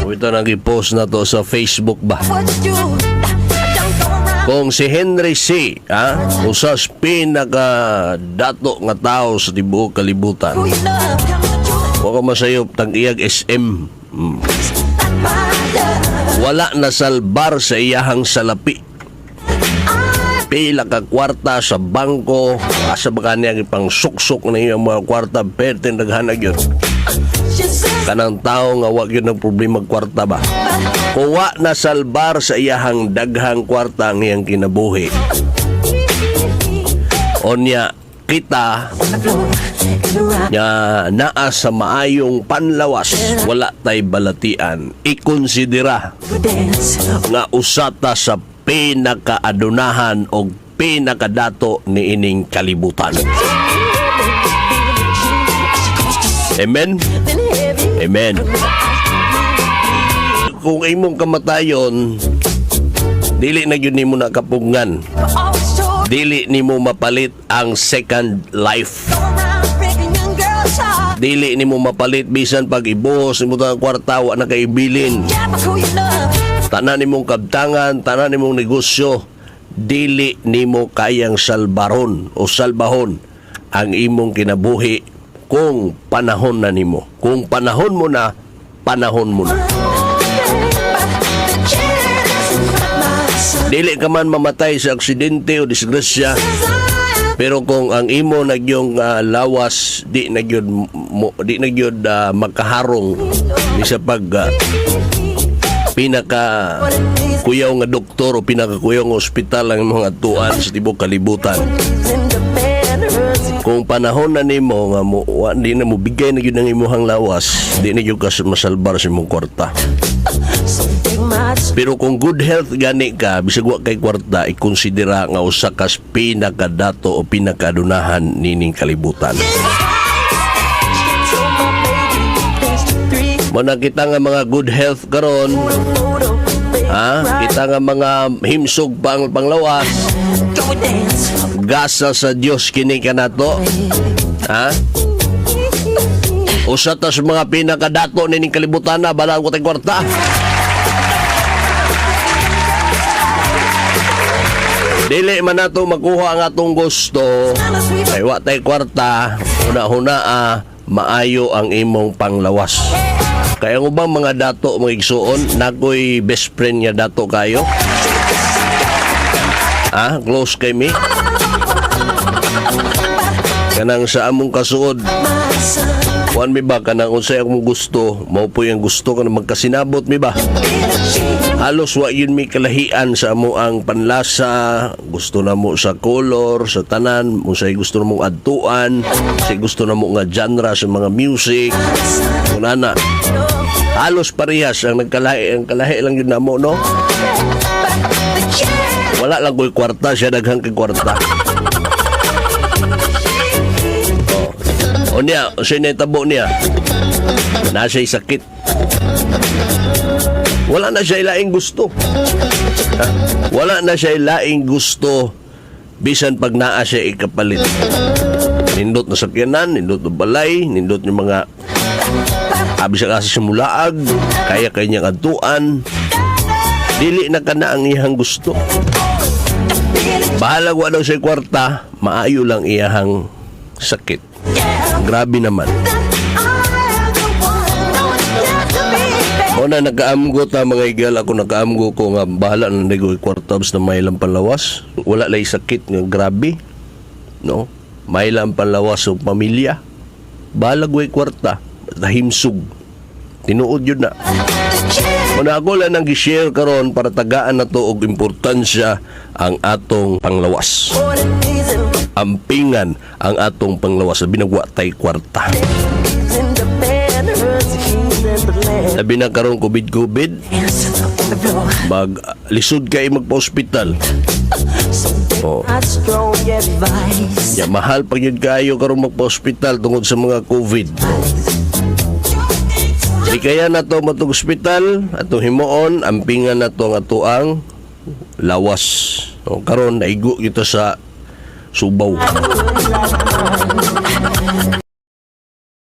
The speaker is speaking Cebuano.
Ito nang i-post na to sa Facebook ba. What you do? Don't go around. Kung si Henry Sy, ha, usas pinaka dato nga tao sa tibuok kalibutan. Who you love, tell me the truth. Wa ka masayop tag-iyag SM. Not my love. Wala na salbar sa iyahang salapi. Pila ka kwarta sa bangko, asa ba kaniya ipang suksok na iyang mga kwarta, perte naghanag yun. She says, Kanang tao nga wa gyud ng problema kwarta ba. Kuwa na salbar sa iyahang daghang kwarta ang iyang kinabuhi. Onya, kita nga naa sa maayong panlawas, wala tay balatian, ikonsidera nga usata sa pinakaadunahan og pinakadato niining kalibutan. Amen? Amen. Kung imong kamatayon, dili na gyud nimo nakapugngan. Always told, Dili nimo mapalit ang second life. go around breaking young girls' heart. Dili nimo mapalit bisan pag ibuhos nimo ang kwarta, wa na kay ibilin. Yeah, but who you love? Tanan nimong kabtangan, tanan nimong negosyo, dili nimo kayang salbaron o salbahon ang imong kinabuhi kung panahon na nimo. Kung panahon mo na, panahon mo na. The chance, my son. Dili ka man mamatay sa aksidente o disgrasya, pero kung ang imo nagyong lawas di na gyud makaharong bisa pag pinaka kuyaw nga doktor o pinaka kuyaw nga ospital ang mga tuan sa tibuok kalibutan. Kung panahon na nimo nga mo wa, di na mo bigay na gyud ang imuhang lawas, di na gyud ka masalbar sa imong kwarta. Pero kung good health gani ka, bisag wa kay kwarta, ikonsidera nga usa ka pinakadato o pinakadunahan nining kalibutan. Mo na kita nga mga good health karon, ha? Kita nga mga himsog pang panglawas, gasa sa Dios kini kanato. Ha? Usa ta sa mga pinakadato nining kalibutan na balang ko tay kwarta. Dili man nato makuha ang atong gusto kay wa tay kwarta, huna-huna maayo ang imong panglawas. Kaya ang ubang mga dato, mga igsuon, nakoy best friend nga dato kayo. Ah, close kay mi. Kanang sa among kasuod, kuan mi ba, kanang unsay akong gusto, mao po yung gusto, kanang magkasinabot mi ba. Halos wa yun mi kalahian sa amo ang panlasa, gusto na mo sa color, sa tanan, unsay gusto na mong adtuan, unsay gusto na mo nga genre sa mga music, kunana. Halos parehas ang nagkalahi, ang kalahi lang yun namo, no? Wala lang ko'y kwarta, siya daghang kay kwarta. Oh. O niya, siya naitabo niya. Nasa sakit. Wala na siya ilaing gusto. Ha? Wala na siya ilaing gusto bisan pag naa siya ikapalit. Nindot na sakyanan, nindot na balay, nindot ng mga abi sa kasi simulaag, kaya kay niyang adtuan. Dili na kana ang iyang gusto. Bahala wa daw siya kwarta, maayo lang iyahang sakit. Grabe naman. O na nakaamgo ta, mga igal, ako nakaamgo ko nga bahala na nego kwarta basta may lang panlawas. Wala lay sakit nga grabe. No? May lang panlawas sa pamilya. Bahala go'y kwarta. Basta himsog. Tinuod yun na. Una ako lang ang gi-share karon para tagaan na to og importansya ang atong panglawas. Ampingan ang atong panglawas. Labi na wa tay kwarta. Labi na karon COVID-COVID, mag lisod kay magpa-ospital. Oh. Ya, mahal pag yun kayo karon magpa-ospital tungod sa mga COVID. Di kaya na to matug ospital, atong himuon, ampingan na to ang atoang lawas. O, karon naigo kita sa Subaw.